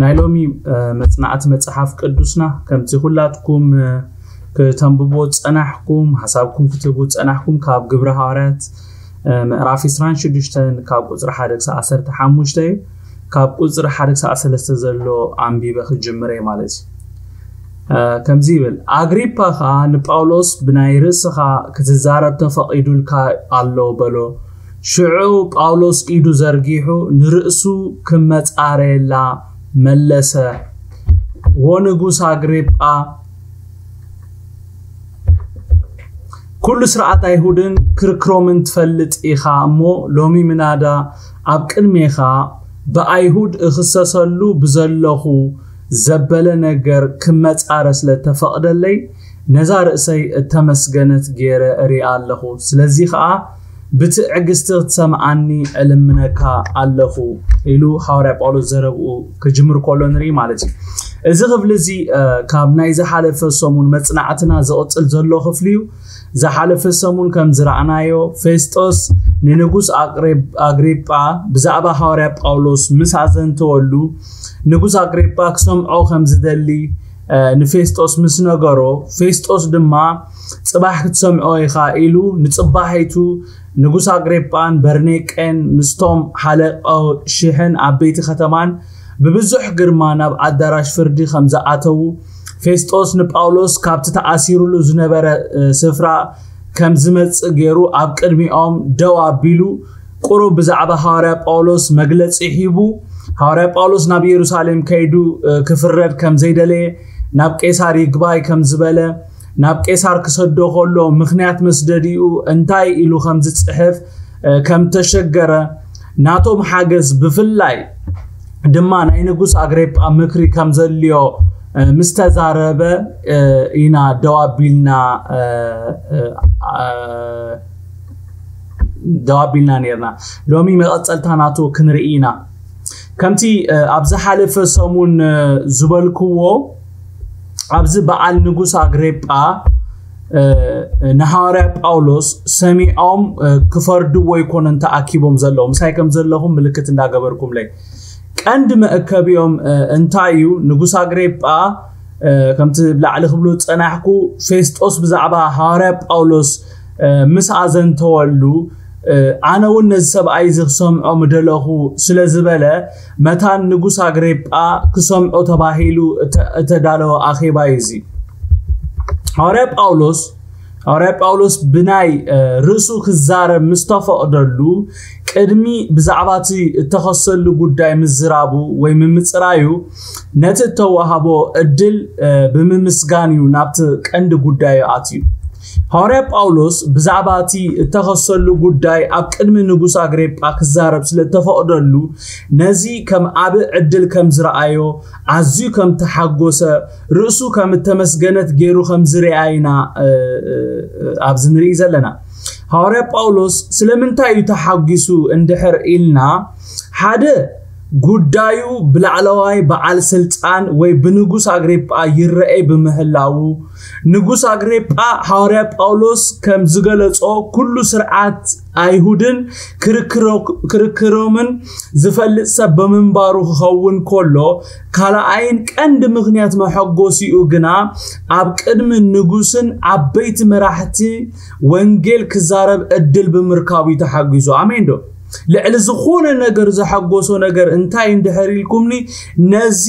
ናይ ሎሚ መፅናዕቲ መፅሓፍ ቅዱስና ከምቲ ኩላትኩም ክተንብቦ ዝፀናሕኩም፣ ሓሳብኩም ክትህቡ ዝፀናሕኩም ካብ ግብረ ሃዋርያት ምዕራፍ ዕስራን ሽዱሽተን ካብ ቁፅሪ ሓደ ክሳብ ዓሰርተ ሓሙሽተ እዩ። ካብ ቁፅሪ ሓደ ክሳብ ሰለስተ ዘሎ ኣንቢበ ክጅምር እየ ማለት እዩ። ከምዚ ይብል፣ ኣግሪጳ ኸዓ ንጳውሎስ፣ ብናይ ርእስኻ ክትዛረብ ተፈቒዱልካ ኣሎ በሎ። ሽዑ ጳውሎስ ኢዱ ዘርጊሑ ንርእሱ ክመጻረየላ መለሰ። ወንጉስ ኣግሪጳ፣ ኩሉ ስርዓት ኣይሁድን ክርክሮምን ትፈልጥ ኢኻ እሞ፣ ሎሚ ምናዳ ኣብ ቅድሜኻ ብኣይሁድ እኽሰሰሉ ብዘለኹ ዘበለ ነገር ክመጻረ ስለ ተፈቕደለይ፣ ነዛ ርእሰይ እተመስገነት ገይረ እሪኣ ኣለኹ። ስለዚ ኸኣ ብትዕግስቲ ክትሰምዓኒ እልምነካ ኣለኹ፣ ኢሉ ሃዋርያ ጳውሎስ ዘረብኡ ክጅምር ከሎ ንርኢ ማለት እዩ። እዚ ክፍሊ እዚ ካብ ናይ ዝሓለፈ ሰሙን መጽናዕትና ዝቕጽል ዘሎ ክፍሊ እዩ። ዝሓለፈ ሰሙን ከም ዝረኣናዮ፣ ፌስጦስ ንንጉስ ኣግሪጳ ብዛዕባ ሃዋርያ ጳውሎስ ምስ ኣዘንተወሉ፣ ንጉስ ኣግሪጳ ክሰምዖ ከም ዝደሊ ንፌስጦስ ምስ ነገሮ፣ ፌስጦስ ድማ ጽባሕ ክትሰምዖ ኢኻ ኢሉ ንጽባሒቱ ንጉስ ኣግሪጳን በርኔቄን ምስቶም ሓለቆ ሽሕን ዓበይቲ ከተማን ብብዙሕ ግርማ ናብ ኣዳራሽ ፍርዲ ከም ዝኣተዉ፣ ፌስጦስ ንጳውሎስ ካብቲ ተኣሲሩሉ ዝነበረ ስፍራ ከም ዝመጽእ ገይሩ ኣብ ቅድሚኦም ደው ኣቢሉ፣ ቁሩብ ብዛዕባ ሃዋርያ ጳውሎስ መግለጺ ሂቡ። ሃዋርያ ጳውሎስ ናብ ኢየሩሳሌም ከይዱ ክፍረድ ከም ዘይደለየ፣ ናብ ቄሳር ይግባይ ከም ዝበለ፣ ናብ ቄሳር ክሰዶ ከሎ ምኽንያት መስደዲኡ እንታይ ኢሉ ከም ዝጽሕፍ ከም ተሸገረ፣ ናቶም ሓገዝ ብፍላይ ድማ ናይ ንጉስ ኣግሬጳ ምክሪ ከም ዘድልዮ ምስ ተዛረበ ኢና ደው ኣቢልና ደው ኣቢልና ነርና። ሎሚ መቐጸልታ ናቱ ክንርኢ ኢና። ከምቲ ኣብ ዝሓለፈ ሰሙን ዝበልክዎ፣ ኣብዚ በዓል ንጉስ ኣግሬጳ ንሃዋርያ ጳውሎስ ሰሚዖም ክፈርድዎ ኣይኮነን ተኣኪቦም ዘለዉ። ምሳይ ከም ዘለኹም ምልክት እንዳገበርኩምለይ። ቀንዲ መእከቢኦም እንታይ እዩ? ንጉስ ኣግሬጳ፣ ከምቲ ብላዕሊ ክብሎ ዝጸናሕኩ፣ ፌስጦስ ብዛዕባ ሃዋርያ ጳውሎስ ምስ ኣዘንተወሉ፣ ኣነ እውን ነዚ ሰብኣይ እዚ ክሰምዖ ምደለኹ ስለ ዝበለ፣ መታን ንጉስ ኣግሬጳ ክሰምዖ ተባሂሉ እተዳለወ ኣኼባ እዩ እዚ። ሃዋርያ ጳውሎስ፣ ሃዋርያ ጳውሎስ ብናይ ርእሱ ክዛረብ ምስ ተፈቕደሉ፣ ቅድሚ ብዛዕባ እቲ እተኸሰሉ ጉዳይ ምዝራቡ ወይ ምምጽራዩ፣ ነቲ እተዋህቦ ዕድል ብምምስጋን እዩ ናብቲ ቀንዲ ጉዳዩ ኣትዩ። ሃዋርያ ጳውሎስ ብዛዕባ እቲ እተኸሰሉ ጉዳይ ኣብ ቅድሚ ንጉስ ኣግሬጳ ክዛረብ ስለ እተፈቕደሉ፣ ነዚ ከም ዓቢ ዕድል ከም ዝረኣዮ፣ ኣዝዩ ከም እተሓጎሰ፣ ርእሱ ከም እተመስገነት ገይሩ ከም ዝርኣ ኢና ኣብዚ ንርኢ ዘለና። ሃዋርያ ጳውሎስ ስለምንታይ እዩ ተሓጒሱ እንድሕር ኢልና፣ ሓደ ጉዳዩ ብላዕለዋይ በዓል ስልጣን ወይ ብንጉስ ኣግሪጳ ይረኣይ ብምህላዉ፣ ንጉስ ኣግሪጳ ሃዋርያ ጳውሎስ ከም ዝገለጾ ኩሉ ስርዓት ኣይሁድን ክርክሮምን ዝፈልጥ ሰብ ብምንባሩ ክኸውን ከሎ፣ ካልኣይን ቀንዲ ምኽንያት መሐጎሲኡ ግና ኣብ ቅድሚ ንጉስን ዓበይቲ መራሕቲ ወንጌል ክዛረብ ዕድል ብምርካቡ እዩ ተሓጒሱ። ኣሜን ዶ? ልዕሊ ዝኾነ ነገር ዘሐጎሶ ነገር እንታይ እንድሕር ኢልኩምኒ፣ ነዚ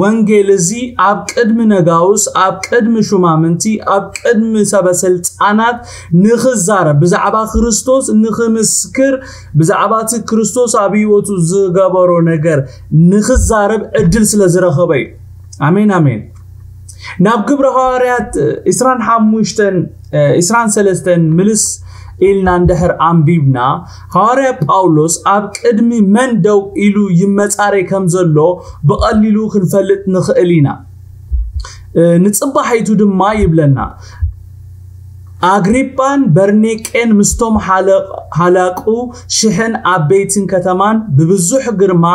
ወንጌል እዚ ኣብ ቅድሚ ነጋውስ፣ ኣብ ቅድሚ ሹማምንቲ፣ ኣብ ቅድሚ ሰበ ስልጣናት ንኽዛረብ፣ ብዛዕባ ክርስቶስ ንኽምስክር፣ ብዛዕባ እቲ ክርስቶስ ኣብ ህይወቱ ዝገበሮ ነገር ንኽዛረብ ዕድል ስለ ዝረኸበ እዩ። ኣሜን ኣሜን። ናብ ግብረ ሃዋርያት ዕስራን ሓሙሽተን ዕስራን ሰለስተን ምልስ ኢልና እንድሕር ኣንቢብና፣ ሃዋርያ ጳውሎስ ኣብ ቅድሚ መን ደው ኢሉ ይመጻረይ ከም ዘሎ ብቐሊሉ ክንፈልጥ ንኽእል ኢና። ንጽባሒቱ ድማ ይብለና፣ ኣግሪጳን በርኒቄን ምስቶም ሓለቕ- ሓላቑ ሽሕን ዓበይትን ከተማን ብብዙሕ ግርማ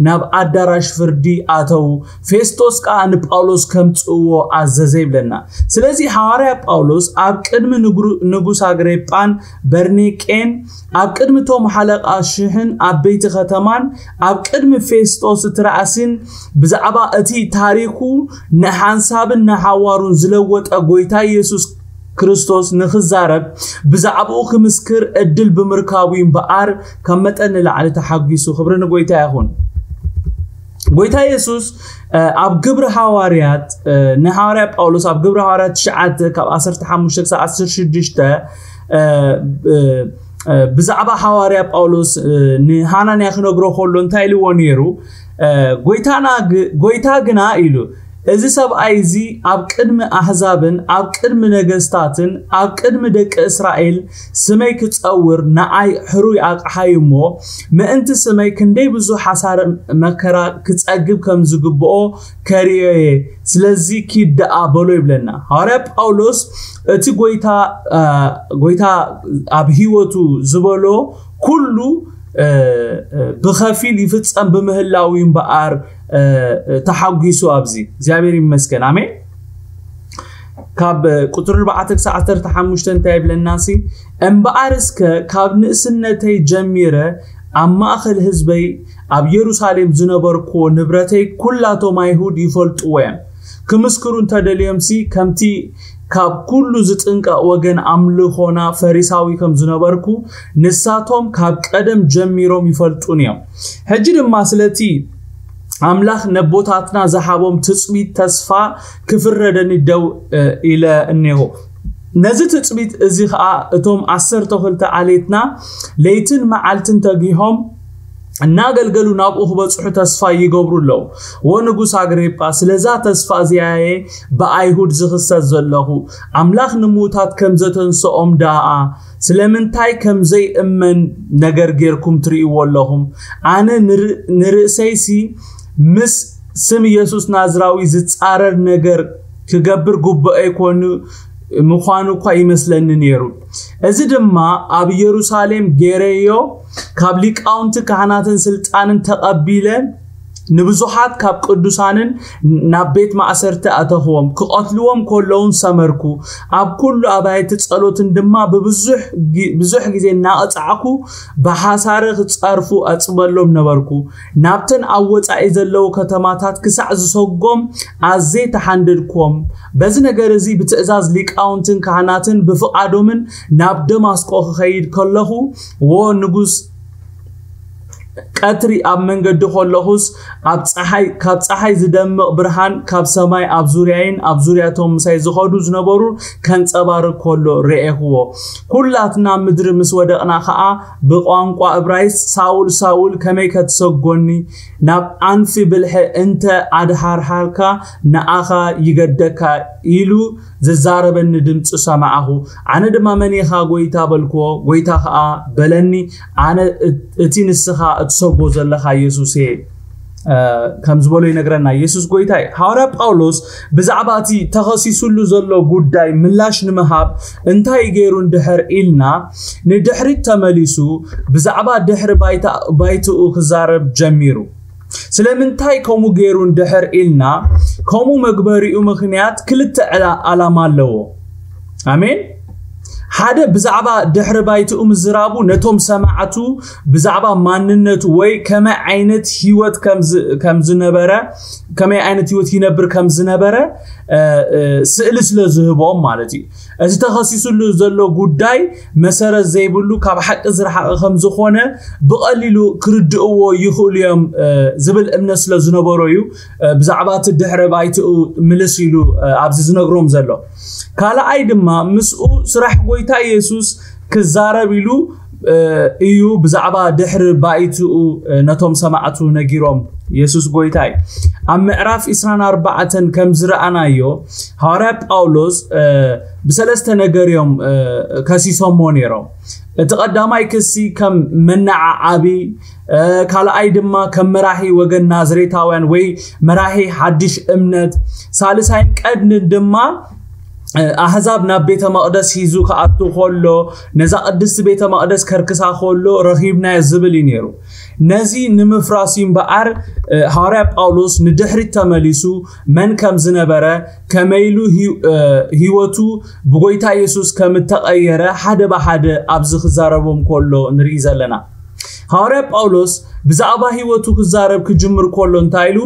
ናብ ኣዳራሽ ፍርዲ ኣተዉ። ፌስጦስ ከኣ ንጳውሎስ ከምጽእዎ ኣዘዘ ይብለና። ስለዚ ሃዋርያ ጳውሎስ ኣብ ቅድሚ ንግሩ- ንጉስ ኣግሪጳን በርኒቄን፣ ኣብ ቅድሚ እቶም ሓለቓ ሽሕን ዓበይቲ ከተማን፣ ኣብ ቅድሚ ፌስጦስ እቲ ራእሲን ብዛዕባ እቲ ታሪኹ ንሓንሳብን ንሓዋሩን ዝለወጠ ጎይታ ኢየሱስ ክርስቶስ ንኽዛረብ ብዛዕባኡ ክምስክር ዕድል ብምርካቡ እምበኣር ካብ መጠን ንላዕሊ ተሓጒሱ። ክብሪ ንጎይታ ይኹን። ጎይታ ኢየሱስ ኣብ ግብሪ ሃዋርያት ንሃዋርያ ጳውሎስ ኣብ ግብሪ ሃዋርያት ትሽዓተ ካብ ዓሰርተ ሓሙሽተ ክሳብ ዓሰርተ ሽዱሽተ ብዛዕባ ሃዋርያ ጳውሎስ ንሃናንያ ክነግሮ ከሎ እንታይ ኢልዎ ነይሩ? ጎይታና ጎይታ ግና ኢሉ፣ እዚ ሰብኣይ እዚ ኣብ ቅድሚ ኣህዛብን ኣብ ቅድሚ ነገስታትን ኣብ ቅድሚ ደቂ እስራኤል ስመይ ክጸውር ንኣይ ሕሩይ ኣቕሓይ እሞ፣ ምእንቲ ስመይ ክንደይ ብዙሕ ሓሳረ መከራ ክጸግብ ከም ዝግብኦ ከርእዮ እየ። ስለዚ ኪድ ደኣ በሎ ይብለና። ሃዋርያ ጳውሎስ እቲ ጎይታ ጎይታ ኣብ ህይወቱ ዝበሎ ኩሉ ብኸፊል ይፍጸም ብምህላው እዩ እምበኣር ተሓጒሱ ኣብዚ እግዚኣብሔር ይመስገን። ኣሜን። ካብ ቁፅሪ ኣርባዕተ ክሳብ ዓሰርተ ሓሙሽተ እንታይ ይብለና ሲ? እምበኣር እስከ ካብ ንእስነተይ ጀሚረ ኣብ ማእኸል ህዝበይ ኣብ የሩሳሌም ዝነበርኩዎ ንብረተይ ኩላቶም ኣይሁድ ይፈልጥዎ እዮም። ክምስክሩ እንተደልዮም ሲ ከምቲ ካብ ኩሉ ዝጥንቀቕ ወገን ኣምልኾና ፈሪሳዊ ከም ዝነበርኩ ንሳቶም ካብ ቀደም ጀሚሮም ይፈልጡን እዮም። ሕጂ ድማ ስለቲ ኣምላኽ ነቦታትና ዝሃቦም ትጽቢት ተስፋ ክፍረደኒ ደው ኢለ እኔኹ። ነዚ ትጽቢት እዚ ኸኣ እቶም ዓሰርተ ክልተ ዓሌትና ለይትን መዓልትን ተጊሆም እናገልገሉ ናብኡ ክበጽሑ ተስፋ ይገብሩ ኣለዉ። ወንጉስ ኣግሪጳ ስለዛ ተስፋ እዚኣየ ብኣይሁድ ዝኽሰስ ዘለኹ ኣምላኽ ንምዉታት ከም ዘተንስኦም ደኣ ስለምንታይ ከም ዘይእመን ነገር ጌርኩም ትርእይዎ ኣለኹም? ኣነ ንርእሰይሲ ምስ ስም ኢየሱስ ናዝራዊ ዝጻረር ነገር ክገብር ግቡእ ኣይኮኑ ምዃኑ እኳ ይመስለኒ ነይሩ። እዚ ድማ ኣብ ኢየሩሳሌም ገይረዮ ካብ ሊቃውንቲ ካህናትን ስልጣንን ተቐቢለ ንብዙሓት ካብ ቅዱሳንን ናብ ቤት ማእሰርቲ ኣተኽዎም። ክቐትልዎም ከለውን ሰመርኩ። ኣብ ኩሉ ኣባይቲ ጸሎትን ድማ ብብዙሕ ግዜ እናቐጻዕኩ ብሓሳረ ክጸርፉ ኣጽበሎም ነበርኩ። ናብተን ኣብ ወጻኢ ዘለዉ ከተማታት ክሳዕ ዝሰጎም ኣዜ ተሓንደድክዎም። በዚ ነገር እዚ ብትእዛዝ ሊቃውንትን ካህናትን ብፍቓዶምን ናብ ደማስቆ ክኸይድ ከለኹ፣ ዎ ንጉስ ቀትሪ ኣብ መንገዲ ከለኹስ ኣብ ጸሓይ ካብ ጸሓይ ዝደምቕ ብርሃን ካብ ሰማይ ኣብ ዙርያይን ኣብ ዙርያቶም ምሳይ ዝኸዱ ዝነበሩ ከንጸባርቕ ከሎ ርኤኽዎ። ኩላትና ምድሪ ምስ ወደቕና ኸኣ ብቋንቋ እብራይስጥ ሳውል ሳውል ከመይ ከትሰጎኒ ናብ ኣንፊ ብልሒ እንተ ኣድሃርሃርካ ንኣኻ ይገደካ ኢሉ ዝዛረበኒ ድምፂ ሰማዕኹ። ኣነ ድማ መን ኢኻ ጎይታ በልክዎ። ጎይታ ኸዓ በለኒ ኣነ እቲ ንስኻ እትሰጎ ዘለኻ ኢየሱስ እየ ከም ዝበሎ ይነግረና። ኢየሱስ ጎይታ እዩ። ሃዋርያ ጳውሎስ ብዛዕባ እቲ ተኸሲሱሉ ዘሎ ጉዳይ ምላሽ ንምሃብ እንታይ ገይሩ እንድሕር ኢልና ንድሕሪት ተመሊሱ ብዛዕባ ድሕሪ ባይትኡ ክዛረብ ጀሚሩ። ስለምንታይ ከምኡ ገይሩ እንድሕር ኢልና ከምኡ መግበሪኡ ምኽንያት ክልተ ዓላማ ኣለዎ። ኣሜን። ሓደ ብዛዕባ ድሕሪ ባይትኡ ምዝራቡ ነቶም ሰማዕቱ ብዛዕባ ማንነቱ ወይ ከመይ ዓይነት ህይወት ከም ዝነበረ ከመይ ዓይነት ህይወት ይነብር ከም ዝነበረ ስእሊ ስለ ዝህቦም ማለት እዩ። እዚ ተኸሲሱሉ ዘሎ ጉዳይ መሰረት ዘይብሉ ካብ ሓቂ ዝረሓቐ ከም ዝኾነ ብቐሊሉ ክርድእዎ ይኽእሉ እዮም ዝብል እምነት ስለ ዝነበሮ እዩ ብዛዕባ እቲ ድሕረ ባይትኡ ምልስ ኢሉ ኣብዚ ዝነግሮም ዘሎ። ካልኣይ ድማ ምስኡ ስራሕ ጎይታ ኢየሱስ ክዛረብ ኢሉ እዩ ብዛዕባ ድሕሪ ባይትኡ ነቶም ሰማዕቱ ነጊሮም። ኢየሱስ ጎይታ እዩ። ኣብ ምዕራፍ ዕስራን ኣርባዕተን ከም ዝረኣናዮ ሃዋርያ ጳውሎስ ብሰለስተ ነገር እዮም ከሲሶሞ ነይሮም። እቲ ቀዳማይ ክሲ ከም መነዓዓቢ፣ ካልኣይ ድማ ከም መራሒ ወገን ናዝሬታውያን ወይ መራሒ ሓድሽ እምነት፣ ሳልሳይን ቀንድን ድማ ኣህዛብ ናብ ቤተ መቕደስ ሂዙ ክኣቱ ከሎ፣ ነዛ ቅድስቲ ቤተ መቕደስ ከርክሳ ከሎ ረኺብናዮ ዝብል እዩ ነይሩ። ነዚ ንምፍራስ እዩ እምበኣር ሃዋርያ ጳውሎስ ንድሕሪት ተመሊሱ መን ከም ዝነበረ፣ ከመይ ኢሉ ህይወቱ ብጎይታ የሱስ ከም እተቐየረ ሓደ ብሓደ ኣብዚ ክዛረቦም ከሎ ንርኢ ዘለና። ሃዋርያ ጳውሎስ ብዛዕባ ህይወቱ ክዛረብ ክጅምር ከሎ እንታይ ኢሉ?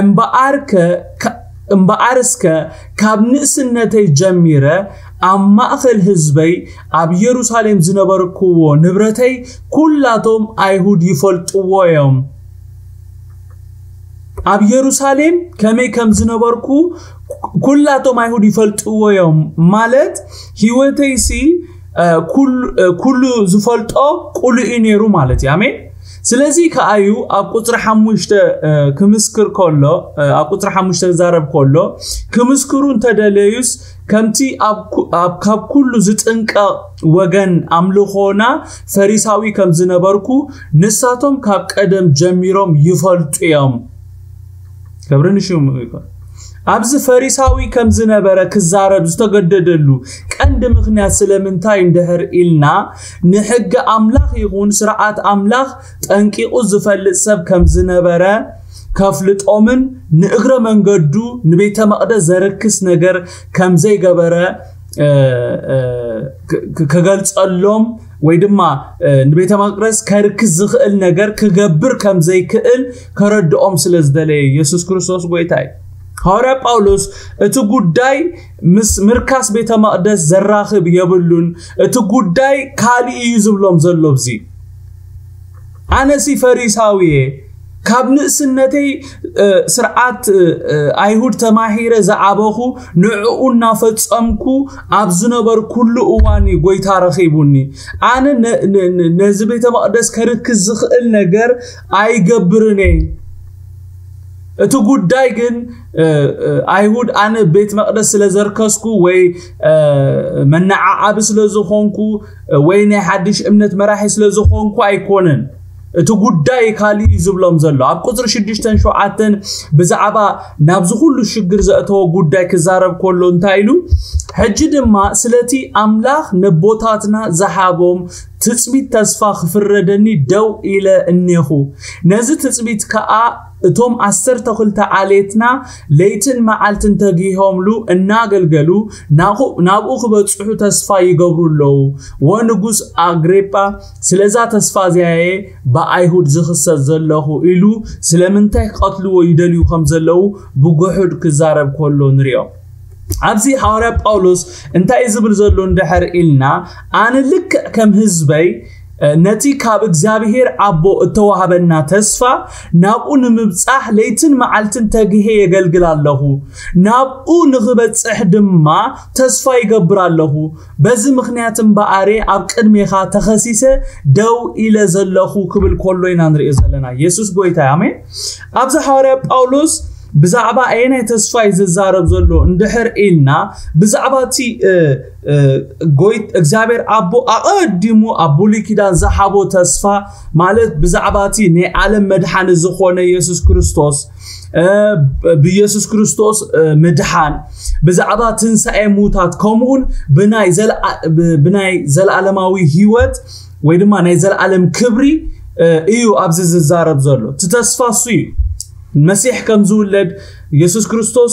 እምበኣርከ እምበኣር እስከ ካብ ንእስነተይ ጀሚረ ኣብ ማእኸል ህዝበይ ኣብ የሩሳሌም ዝነበርክዎ ንብረተይ ኩላቶም ኣይሁድ ይፈልጥዎ እዮም። ኣብ የሩሳሌም ከመይ ከም ዝነበርኩ ኩላቶም ኣይሁድ ይፈልጥዎ እዮም ማለት ህይወተይሲ ኩሉ ዝፈልጦ ቁሉእ እዩ ነይሩ ማለት እዩ። ኣሜን። ስለዚ ከኣዩ ኣብ ቁፅሪ ሓሙሽተ ክምስክር ከሎ ኣብ ቁፅሪ ሓሙሽተ ክዛረብ ከሎ ክምስክሩ እንተደለዩስ ከምቲ ካብ ኩሉ ዝጥንቀቕ ወገን ኣምልኾና ፈሪሳዊ ከም ዝነበርኩ ንሳቶም ካብ ቀደም ጀሚሮም ይፈልጡ እዮም። ክብሪ ንሽሙ ይኹን። ኣብዚ ፈሪሳዊ ከም ዝነበረ ክዛረብ ዝተገደደሉ ቀንዲ ምኽንያት ስለምንታይ እንድሕር ኢልና ንሕጊ ኣምላኽ ይኹን ስርዓት ኣምላኽ ጠንቂቑ ዝፈልጥ ሰብ ከም ዝነበረ ከፍልጦምን ንእግረ መንገዱ ንቤተ መቕደስ ዘርክስ ነገር ከም ዘይገበረ ከገልጸሎም ወይ ድማ ንቤተ መቅደስ ከርክስ ዝኽእል ነገር ክገብር ከም ዘይክእል ከረድኦም ስለ ዝደለየ ኢየሱስ ክርስቶስ ጎይታ እዩ። ሃዋርያ ጳውሎስ እቲ ጉዳይ ምስ ምርካስ ቤተ መቅደስ ዘራኽብ የብሉን፣ እቲ ጉዳይ ካልእ እዩ ዝብሎም ዘሎ። እዚ ኣነሲ ፈሪሳዊ እየ፣ ካብ ንእስነተይ ስርዓት ኣይሁድ ተማሂረ ዝዓበኹ፣ ንዕኡ እናፈጸምኩ ኣብ ዝነበርኩሉ እዋን እዩ ጎይታ ረኺቡኒ። ኣነ ነዚ ቤተ መቕደስ ከርክስ ዝኽእል ነገር ኣይገብርን እየ። እቲ ጉዳይ ግን ኣይሁድ ኣነ ቤት መቕደስ ስለ ዘርከስኩ ወይ መነዓዓቢ ስለ ዝኾንኩ ወይ ናይ ሓድሽ እምነት መራሒ ስለ ዝኾንኩ ኣይኮነን። እቲ ጉዳይ ካልእ እዩ ዝብሎም ዘሎ። ኣብ ቁፅሪ ሽዱሽተን ሸውዓተን ብዛዕባ ናብዚ ኩሉ ሽግር ዘእተወ ጉዳይ ክዛረብ ከሎ እንታይ ኢሉ? ሕጂ ድማ ስለቲ ኣምላኽ ነቦታትና ዝሃቦም ትፅቢት ተስፋ ክፍረደኒ ደው ኢለ እኔኹ። ነዚ ትፅቢት ከዓ እቶም ዓሰርተ ክልተ ዓሌትና ለይትን መዓልትን ተጊሆምሉ እናገልገሉ ናብኡ ክበጽሑ ተስፋ ይገብሩ ኣለዉ። ወንጉስ ኣግሪጳ፣ ስለዛ ተስፋ እዚኣየ ብኣይሁድ ዝኽሰስ ዘለኹ ኢሉ ስለምንታይ ክቐትልዎ ይደልዩ ከም ዘለዉ ብግሑድ ክዛረብ ከሎ ንሪኦ። ኣብዚ ሃዋርያ ጳውሎስ እንታይ ዝብል ዘሎ እንድሕር ኢልና፣ ኣነ ልክዕ ከም ህዝበይ ነቲ ካብ እግዚኣብሔር ኣቦ እተዋህበና ተስፋ ናብኡ ንምብጻሕ ለይትን መዓልትን ተግሄ የገልግል ኣለኹ። ናብኡ ንኽበጽሕ ድማ ተስፋ ይገብር ኣለኹ። በዚ ምኽንያት እምበኣሬ ኣብ ቅድሜኻ ተኸሲሰ ደው ኢለ ዘለኹ ክብል ከሎ ኢና ንሪኦ ዘለና። የሱስ ጎይታ እዩ። ኣሜን። ኣብዚ ሃዋርያ ጳውሎስ ብዛዕባ ኣየናይ ተስፋ እዩ ዝዛረብ ዘሎ እንድሕር ኢልና፣ ብዛዕባ እቲ እግዚኣብሔር ኣቦ ኣቐዲሙ ኣብ ብሉይ ኪዳን ዝሃቦ ተስፋ፣ ማለት ብዛዕባ እቲ ናይ ዓለም መድሓኒ ዝኾነ የሱስ ክርስቶስ፣ ብየሱስ ክርስቶስ ምድሓን፣ ብዛዕባ ትንሳኤ ሙታት፣ ከምኡውን ብናይ ዘለኣለማዊ ህይወት ወይ ድማ ናይ ዘለኣለም ክብሪ እዩ ኣብዚ ዝዛረብ ዘሎ። እቲ ተስፋ እሱ እዩ። መሲሕ ከም ዝውለድ፣ የሱስ ክርስቶስ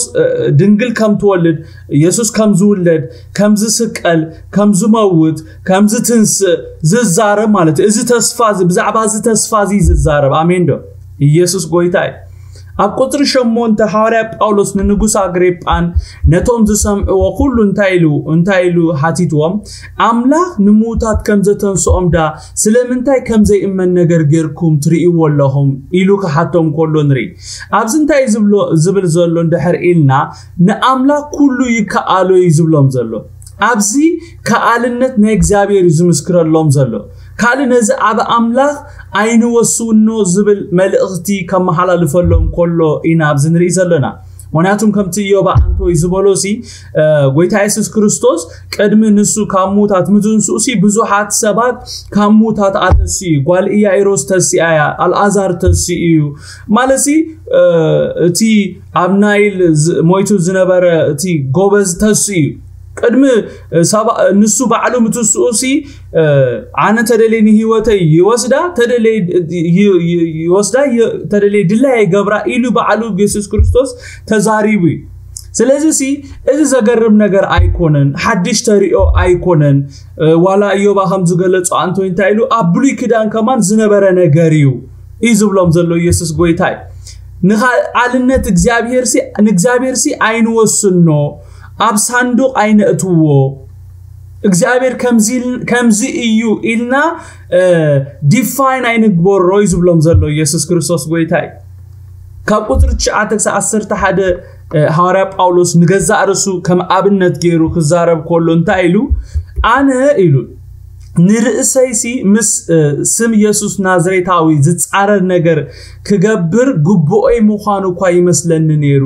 ድንግል ከም ትወልድ፣ የሱስ ከም ዝውለድ፣ ከም ዝስቀል፣ ከም ዝመውት፣ ከም ዝትንስእ ዝዛረብ ማለት እዩ። እዚ ተስፋ እዚ፣ ብዛዕባ እዚ ተስፋ እዚ ዝዛረብ። ኣሜን ዶ? ኢየሱስ ጎይታ እዩ። ኣብ ቁጽሪ ሸሞንተ ሃዋርያ ጳውሎስ ንንጉስ ኣግሪጳን ነቶም ዝሰምዕዎ ኩሉ እንታይ ኢሉ፣ እንታይ ኢሉ ሓቲትዎም? ኣምላኽ ንሙታት ከም ዘተንስኦም ዳ ስለምንታይ ከም ዘይእመን ነገር ጌርኩም ትርእይዎ ኣለኹም? ኢሉ ክሓቶም ከሎ ንርኢ። ኣብዚ እንታይ ዝብሎ፣ ዝብል ዘሎ እንድሕር ኢልና፣ ንኣምላኽ ኩሉ ይከኣሎ እዩ ዝብሎም ዘሎ። ኣብዚ ከኣልነት ናይ እግዚኣብሔር እዩ ዝምስክረሎም ዘሎ። ካልእ ነዚ ኣብ ኣምላኽ ኣይንወስኖ ዝብል መልእኽቲ ከመሓላልፈሎም ከሎ ኢና ኣብዚ ንርኢ ዘለና። ምኽንያቱም ከምቲ ኢዮብ ኣንቶይ ዝበሎሲ ጎይታ የሱስ ክርስቶስ ቅድሚ ንሱ ካብ ሙታት ምትንስኡሲ ብዙሓት ሰባት ካብ ሙታት ኣተሲ እዩ። ጓል ኢያኢሮስ ተሲኣ እያ፣ ኣልኣዛር ተሲ እዩ። ማለትሲ እቲ ኣብ ናይል ሞይቱ ዝነበረ እቲ ጎበዝ ተሲ እዩ። ቅድሚ ንሱ ባዕሉ ምትስኡ ሲ ኣነ ተደለየ ንህይወተይ ይወስዳ፣ ተደለየ ይወስዳ፣ ተደለየ ድላየ ገብራ ኢሉ ባዕሉ የሱስ ክርስቶስ ተዛሪቡ እዩ። ስለዚ ሲ እዚ ዘገርም ነገር ኣይኮነን፣ ሓድሽ ተሪኦ ኣይኮነን። ዋላ እዮባ ከም ዝገለጾ ኣንቶኒ እንታይ ኢሉ ኣብ ብሉይ ኪዳን ከማን ዝነበረ ነገር እዩ እዩ ዝብሎም ዘሎ የሱስ ጎይታ እዩ። ንኻልነት እግዚኣብሔር ሲ ንእግዚኣብሔር ሲ ኣይንወስኖ፣ ኣብ ሳንዱቕ ኣይነእትዎ። እግዚኣብሔር ከምዚ ኢል- ከምዚ እዩ ኢልና ዲፋይን ኣይንግበሮ እዩ ዝብሎም ዘሎ የሱስ ክርስቶስ ጎይታ እዩ። ካብ ቁፅሪ ትሽዓተ ክሳብ ዓሰርተ ሓደ ሃዋርያ ጳውሎስ ንገዛእ ርእሱ ከም ኣብነት ገይሩ ክዛረብ ከሎ እንታይ ኢሉ ኣነ ኢሉ ንርእሰይሲ ምስ ስም የሱስ ናዝሬታዊ ዝጻረር ነገር ክገብር ግቡኦይ ምዃኑ እኳ ይመስለኒ ነይሩ።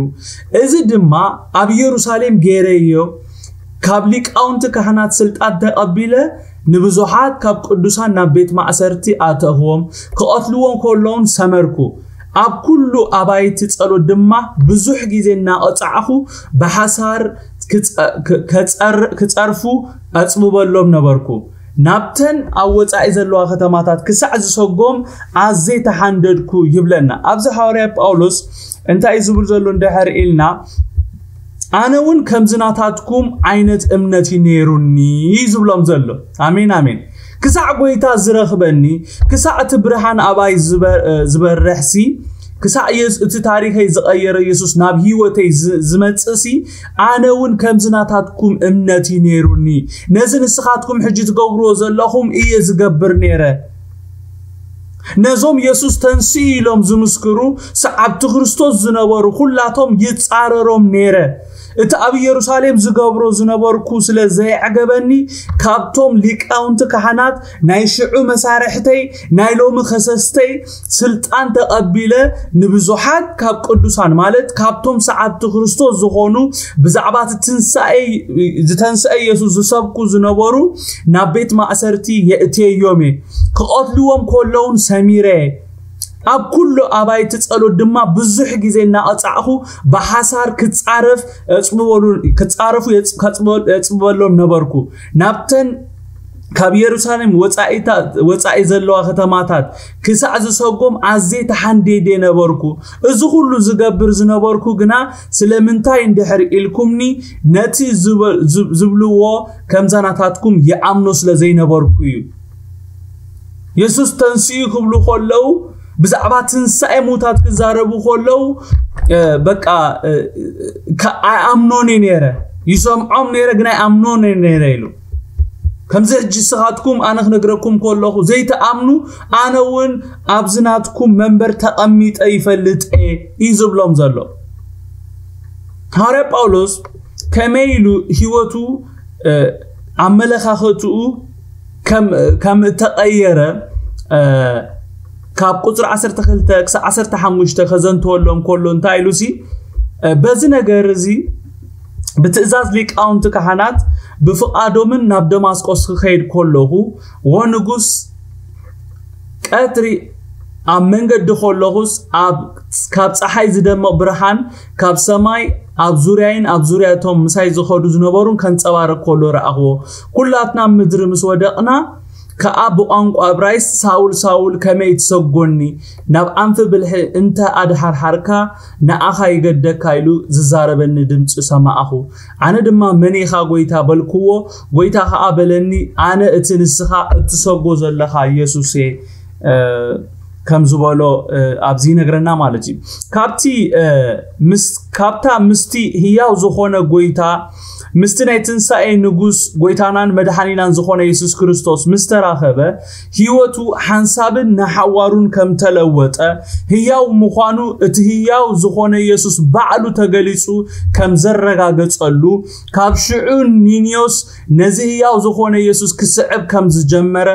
እዚ ድማ ኣብ ኢየሩሳሌም ገይረዮ ካብ ሊቃውንቲ ካህናት ስልጣን ተቐቢለ ንብዙሓት ካብ ቅዱሳን ናብ ቤት ማእሰርቲ ኣተእኽዎም፣ ክቐትልዎም ከለውን ሰመርኩ። ኣብ ኩሉ ኣባይቲ ጸሎት ድማ ብዙሕ ግዜ እናቐጻዕኹ ብሓሳር ክጸርፉ ኣጽብበሎም ነበርኩ። ናብተን ኣብ ወጻኢ ዘለዋ ከተማታት ክሳዕ ዝሰጎም ኣዘይ ተሓንደድኩ ይብለና። ኣብዚ ሃዋርያ ጳውሎስ እንታይ እዩ ዝብል ዘሎ እንድሕር ኢልና ኣነ እውን ከምዚ ናታትኩም ዓይነት እምነት እዩ ነይሩኒ እዩ ዝብሎም ዘሎ። ኣሜን ኣሜን። ክሳዕ ጎይታ ዝረኽበኒ ክሳዕ እቲ ብርሃን ኣባይ ዝበርሕሲ ክሳዕ እቲ ታሪኸይ ዝቐየረ የሱስ ናብ ህይወተይ ዝመጽእሲ ኣነ እውን ከምዚ ናታትኩም እምነት እዩ ነይሩኒ። ነዚ ንስኻትኩም ሕጂ ትገብርዎ ዘለኹም እየ ዝገብር ነይረ። ነዞም የሱስ ተንስኡ ኢሎም ዝምስክሩ ሰዓብቲ ክርስቶስ ዝነበሩ ኩላቶም ይጻረሮም ነይረ። እቲ ኣብ ኢየሩሳሌም ዝገብሮ ዝነበርኩ ስለ ዘየዕገበኒ ካብቶም ሊቃውንቲ ካህናት ናይ ሽዑ መሳርሕተይ ናይ ሎሚ ከሰስተይ ስልጣን ተቐቢለ ንብዙሓት ካብ ቅዱሳን ማለት ካብቶም ሰዓብቲ ክርስቶስ ዝኾኑ ብዛዕባ እቲ ትንሳኤ ዝተንስአ የሱስ ዝሰብኩ ዝነበሩ ናብ ቤት ማእሰርቲ የእትየዮም እየ። ክቐትልዎም ከለውን ሰሚረ እየ። ኣብ ኩሉ ኣባይቲ ጸሎት ድማ ብዙሕ ግዜ እናቐጻዕኹ ብሓሳር ክጻረፍ ክጻረፉ የጽብበሎም ነበርኩ። ናብተን ካብ የሩሳሌም ወጻኢ ዘለዋ ከተማታት ክሳዕ ዝሰጎም ኣዝየ ተሓንዴዴ ነበርኩ። እዚ ኩሉ ዝገብር ዝነበርኩ ግና ስለምንታይ እንድሕር ኢልኩምኒ ነቲ ዝብልዎ ከምዛ ናታትኩም ይኣምኖ ስለ ዘይነበርኩ እዩ። የሱስ ተንስኡ ክብሉ ከለዉ ብዛዕባ ትንሳኤ ሙታት ክዛረቡ ከለዉ በቃ ኣይኣምኖን እዩ ነይረ። ይሰምዖም ነይረ ግን ኣይኣምኖን እዩ ነይረ ኢሉ። ከምዚ ሕጂ ንስኻትኩም ኣነ ክነግረኩም ከለኹ ዘይትኣምኑ ኣነ እውን ኣብዚ ናትኩም መንበር ተቐሚጠ ይፈልጥ እየ እዩ ዝብሎም ዘሎ። ሃዋርያ ጳውሎስ ከመይ ኢሉ ህይወቱ ኣመለኻኸትኡ ከም እተቐየረ ካብ ቁፅሪ ዓሰርተ ክልተ ክሳብ ዓሰርተ ሓሙሽተ ከዘንተወሎም ከሎ እንታይ ኢሉ ሲ በዚ ነገር እዚ ብትእዛዝ ሊቃውንቲ ካህናት ብፍቓዶምን ናብ ደማስቆስ ክኸይድ ከለኹ ወንጉስ ቀትሪ ኣብ መንገዲ ከለኹስ ኣብ ካብ ፀሓይ ዝደምቕ ብርሃን ካብ ሰማይ ኣብ ዙርያይን ኣብ ዙርያ እቶም ምሳይ ዝኸዱ ዝነበሩን ከንፀባርቕ ከሎ ረኣኽዎ። ኩላትና ኣብ ምድሪ ምስ ወደቕና ከኣ ብቋንቋ እብራይስ ሳውል ሳውል ከመይ ትሰጎኒ ናብ ኣንፊ ብልሒ እንተ ኣድሓርሓርካ ንኣኻ ይገደካ ኢሉ ዝዛረበኒ ድምፂ ሰማኣኹ። ኣነ ድማ መን ኢኻ ጎይታ በልክዎ። ጎይታ ከኣ በለኒ ኣነ እቲ ንስኻ እትሰጎ ዘለኻ ኢየሱስ እየ ከም ዝበሎ ኣብዚ ይነግረና ማለት እዩ። ካብቲ ምስ ካብታ ምስቲ ህያው ዝኾነ ጎይታ ምስቲ ናይ ትንሳኤ ንጉስ ጎይታናን መድሓኒናን ዝኾነ የሱስ ክርስቶስ ምስ ተራኸበ ህይወቱ ሓንሳብን ንሓዋሩን ከም ተለወጠ ህያው ምዃኑ እቲ ህያው ዝኾነ የሱስ ባዕሉ ተገሊጹ ከም ዘረጋገጸሉ ካብ ሽዑ ኒኒዮስ ነዚ ህያው ዝኾነ የሱስ ክስዕብ ከም ዝጀመረ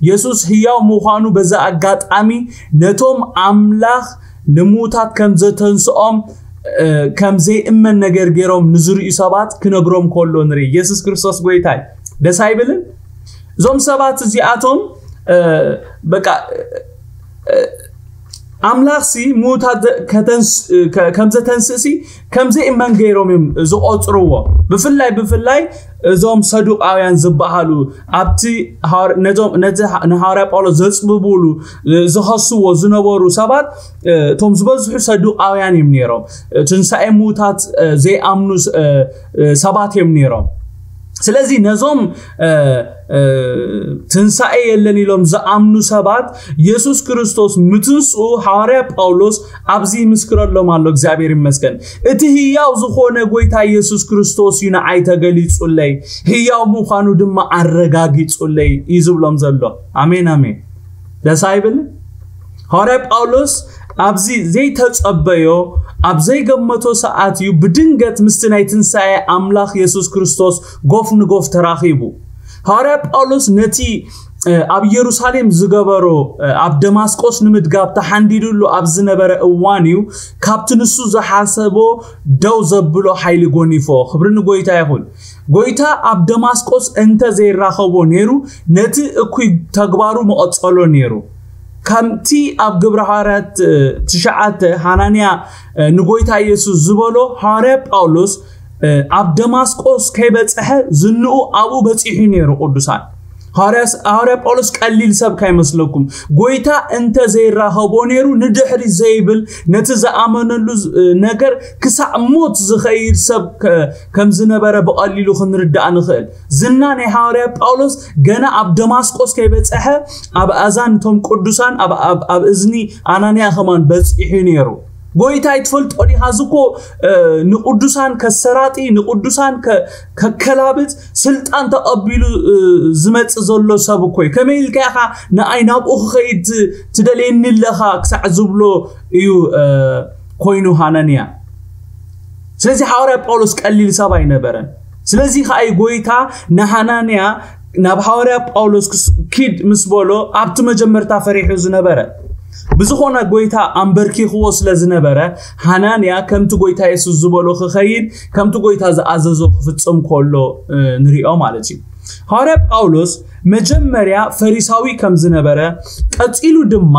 የሱስ ህያው ምዃኑ በዚ ኣጋጣሚ ነቶም ኣምላኽ ንሙታት ከም ዘተንስኦም ከም ዘይእመን ነገር ገይሮም ንዝርእዩ ሰባት ክነግሮም ከሎ ንርኢ። የሱስ ክርስቶስ ጎይታይ ደስ ኣይብልን? እዞም ሰባት እዚኣቶም በቃ ኣምላኽሲ ምዉታት ዘ- ከተንስ- ከ- ከም ዘተንስእሲ ከም ዘይእመን ገይሮም እዮም ዝቖጽርዎ። ብፍላይ ብፍላይ እዞም ሰዱቃውያን ዝበሃሉ ኣብቲ ሃዋር- ነዞም ነቲ ሃ- ንሃዋርያ ጳውሎስ ዘጽብቡሉ ዝኸስዎ ዝነበሩ ሰባት፣ እቶም ዝበዝሑ ሰዱቃውያን እዮም ነይሮም። ትንሳኤ ምዉታት ዘይኣምኑ ሰባት እዮም ነይሮም። ስለዚ ነዞም ትንሳኤ የለን ኢሎም ዝኣምኑ ሰባት የሱስ ክርስቶስ ምትንስኡ ሃዋርያ ጳውሎስ ኣብዚ ይምስክረሎም ኣሎ። እግዚኣብሔር ይመስገን። እቲ ህያው ዝኾነ ጎይታ የሱስ ክርስቶስ እዩ ንዓይ ተገሊጹለይ፣ ህያው ምዃኑ ድማ ኣረጋጊጹለይ እዩ ዝብሎም ዘሎ። ኣሜን ኣሜን። ደስ ኣይብል? ሃዋርያ ጳውሎስ ኣብዚ ዘይተጸበዮ ኣብ ዘይገመቶ ሰዓት እዩ ብድንገት ምስቲ ናይ ትንሳኤ ኣምላኽ የሱስ ክርስቶስ ጎፍ ንጎፍ ተራኺቡ። ሃዋርያ ጳውሎስ ነቲ ኣብ ኢየሩሳሌም ዝገበሮ ኣብ ደማስቆስ ንምድጋብ ተሓንዲዱሉ ኣብ ዝነበረ እዋን እዩ ካብቲ ንሱ ዝሓሰቦ ደው ዘብሎ ሓይሊ ጎኒፎ። ክብሪ ንጎይታ ይኹን። ጎይታ ኣብ ደማስቆስ እንተ ዘይራኸቦ ነይሩ ነቲ እኩይ ተግባሩ መቐጸሎ ነይሩ። ከምቲ ኣብ ግብረ ሃዋርያት ትሽዓተ ሃናንያ ንጎይታ ኢየሱስ ዝበሎ ሃዋርያ ጳውሎስ ኣብ ደማስቆስ ከይበጽሐ ዝንኡ ኣብኡ በጺሑ ነይሩ። ቅዱሳን ሃዋርያ ጳውሎስ ቀሊል ሰብ ካይመስለኩም። ጎይታ እንተ ዘይራኸቦ ነይሩ ንድሕሪ ዘይብል ነቲ ዝኣመነሉ ነገር ክሳዕ ሞት ዝኸይድ ሰብ ከም ዝነበረ ብቐሊሉ ክንርዳእ ንኽእል። ዝና ናይ ሃዋርያ ጳውሎስ ገና ኣብ ደማስቆስ ከይበጽሐ ኣብ ኣዛን እቶም ቅዱሳን ኣብ እዝኒ ኣናንያ ከማን በጺሑ ነይሩ። ጎይታ ይትፈልጦ ዲኻ? ዝኮ ንቅዱሳን ከሰራጢ ንቅዱሳን ከከላብጥ ስልጣን ተቐቢሉ ዝመጽእ ዘሎ ሰብ እኮ እዩ። ከመይ ኢልካ ኢኻ ንኣይ ናብኡ ክኸይድ ትደልየኒ ኣለኻ ክሳዕ ዝብሎ እዩ ኮይኑ ሃናንያ። ስለዚ ሃዋርያ ጳውሎስ ቀሊል ሰብ ኣይነበረን። ስለዚ ከኣ እዩ ጎይታ ንሃናንያ ናብ ሃዋርያ ጳውሎስ ኪድ ምስ በሎ ኣብቲ መጀመርታ ፈሪሑ ዝነበረ። ብዝኾነ ጎይታ ኣንበርኪኽዎ ስለ ዝነበረ ሃናንያ ከምቲ ጎይታ የሱስ ዝበሎ ክኸይድ ከምቲ ጎይታ ዝኣዘዞ ክፍጽም ከሎ ንሪኦ ማለት እዩ። ሃዋርያ ጳውሎስ መጀመርያ ፈሪሳዊ ከም ዝነበረ ቀጺሉ ድማ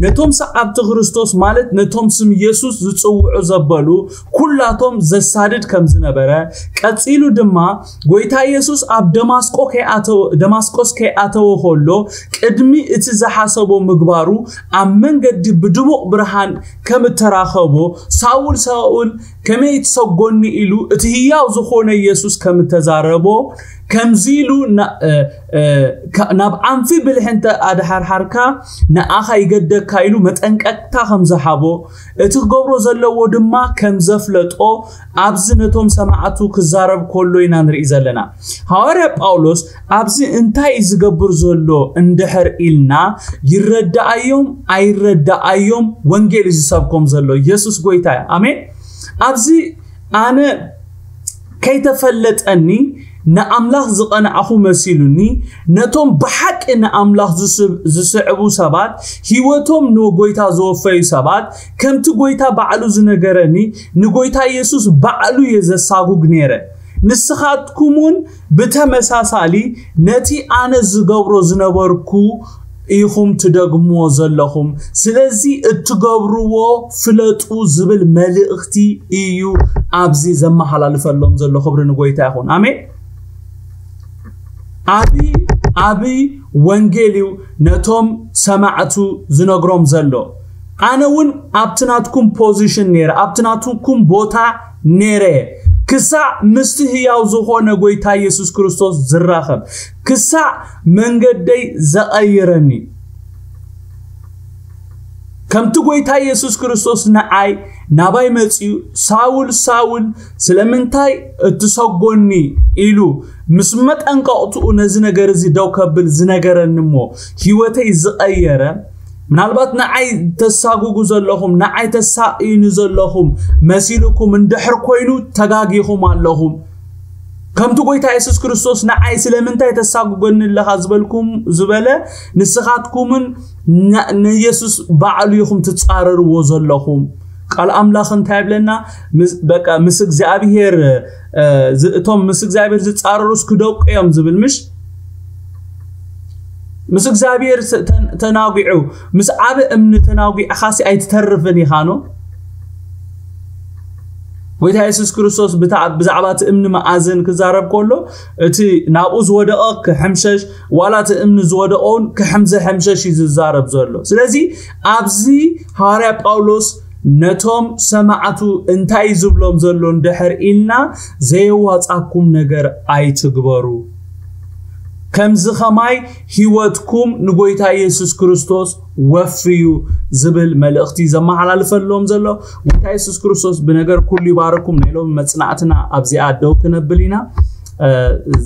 ነቶም ሰዓብቲ ክርስቶስ ማለት ነቶም ስም የሱስ ዝጽውዑ ዘበሉ ኩላቶም ዘሳድድ ከም ዝነበረ ቀጺሉ ድማ ጎይታ የሱስ ኣብ ደማስቆስ ከይኣተወ ከሎ ቅድሚ እቲ ዝሓሰቦ ምግባሩ ኣብ መንገዲ ብድሙቕ ብርሃን ከም እተራኸቦ ሳውል ሳውል ከመይ ትሰጎኒ ኢሉ እቲ ህያው ዝኾነ የሱስ ከም እተዛረቦ ከምዚ ኢሉ ናብ ዓንፊ ብልሒ እንተ ኣድሓርሓርካ ንኣኻ ይገደካ ኢሉ መጠንቀቅታ ከም ዝሃቦ እቲ ክገብሮ ዘለዎ ድማ ከም ዘፍለጦ ኣብዚ ነቶም ሰማዕቱ ክዛረብ ከሎ ኢና ንርኢ ዘለና። ሃዋርያ ጳውሎስ ኣብዚ እንታይ ዝገብር ዘሎ እንድሕር ኢልና ይረዳኣዮም ኣይረዳኣዮም ወንጌል እዩ ዝሰብኮም ዘሎ። ኢየሱስ ጎይታ እዩ። ኣሜን። ኣብዚ ኣነ ከይተፈለጠኒ ንኣምላኽ ዝቐናዕኹ መሲሉኒ ነቶም ብሓቂ ንኣምላኽ ዝስዕቡ ሰባት ህይወቶም ንጎይታ ዝወፈዩ ሰባት ከምቲ ጎይታ ባዕሉ ዝነገረኒ ንጎይታ ኢየሱስ ባዕሉ እየ ዘሳጉግ ነይረ። ንስኻትኩም እውን ብተመሳሳሊ ነቲ ኣነ ዝገብሮ ዝነበርኩ ኢኹም ትደግምዎ ዘለኹም። ስለዚ እትገብርዎ ፍለጡ ዝብል መልእኽቲ እዩ ኣብዚ ዘመሓላልፈሎም ዘሎ። ክብሪ ንጎይታ ይኹን። ኣሜን። ኣብይ ኣብይ ወንጌል እዩ ነቶም ሰማዕቱ ዝነግሮም ዘሎ። ኣነ እውን ኣብቲ ናትኩም ፖዚሽን ነይረ ኣብቲ ናትኩም ቦታ ነይረ ክሳዕ ምስቲ ህያው ዝኾነ ጎይታ ኢየሱስ ክርስቶስ ዝራኸብ ክሳዕ መንገደይ ዘቐይረኒ ከምቲ ጎይታ ኢየሱስ ክርስቶስ ንዓይ ናባይ መጺኡ ሳውል ሳውል ስለምንታይ እትሰጎኒ ኢሉ ምስ መጠንቀቕትኡ ነዚ ነገር እዚ ደው ከብል ዝነገረኒ እሞ ህይወተይ ዝቐየረ ምናልባት ንዓይ ተሳጉጉ ዘለኹም ንዓይ ተሳቅዩኒ ዘለኹም መሲልኩም እንድሕር ኮይኑ ተጋጊኹም ኣለኹም። ከምቲ ጎይታ የሱስ ክርስቶስ ንዓይ ስለምንታይ ተሳጉገኒ ኣለኻ ዝበልኩም ዝበለ ንስኻትኩምን ንየሱስ ባዕሉ ኢኹም ትጻረርዎ ዘለኹም። ቃል ኣምላኽ እንታይ ይብለና? በቃ ምስ እግዚኣብሔር እቶም ምስ እግዚኣብሔር ዝጻረሩስ ክደቁ እዮም ዝብል ምሽ ምስ እግዚኣብሔር ተናጒዑ፣ ምስ ዓብ እምኒ ተናጒዕኻሲ ኣይትተርፍን ኢኻኖ። ጎይታ የሱስ ክርስቶስ ብዛዕባ እቲ እምኒ መኣዝን ክዛረብ ከሎ፣ እቲ ናብኡ ዝወደቐ ክሕምሸሽ፣ ዋላ እቲ እምኒ ዝወደቐውን ክሕምዘ ሕምሸሽ እዩ ዝዛረብ ዘሎ። ስለዚ ኣብዚ ሃዋርያ ጳውሎስ ነቶም ሰማዕቱ እንታይ ዝብሎም ዘሎ እንድሕር ኢልና፣ ዘየዋጻኩም ነገር ኣይትግበሩ፣ ከምዚ ኸማይ ህይወትኩም ንጎይታ የሱስ ክርስቶስ ወፍዩ ዝብል መልእኽቲ ዘመሓላልፈሎም ዘሎ። ጎይታ የሱስ ክርስቶስ ብነገር ኩሉ ይባረኩም። ናይ ሎም መጽናዕትና ኣብዚኣ ደው ክነብል ኢና።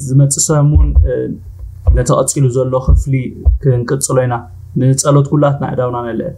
ዝመጽእ ሰሙን ነተቐጺሉ ዘሎ ክፍሊ ክንቅጽሎ ኢና። ንጸሎት ኩላትና ኣእዳውና ነልዕል።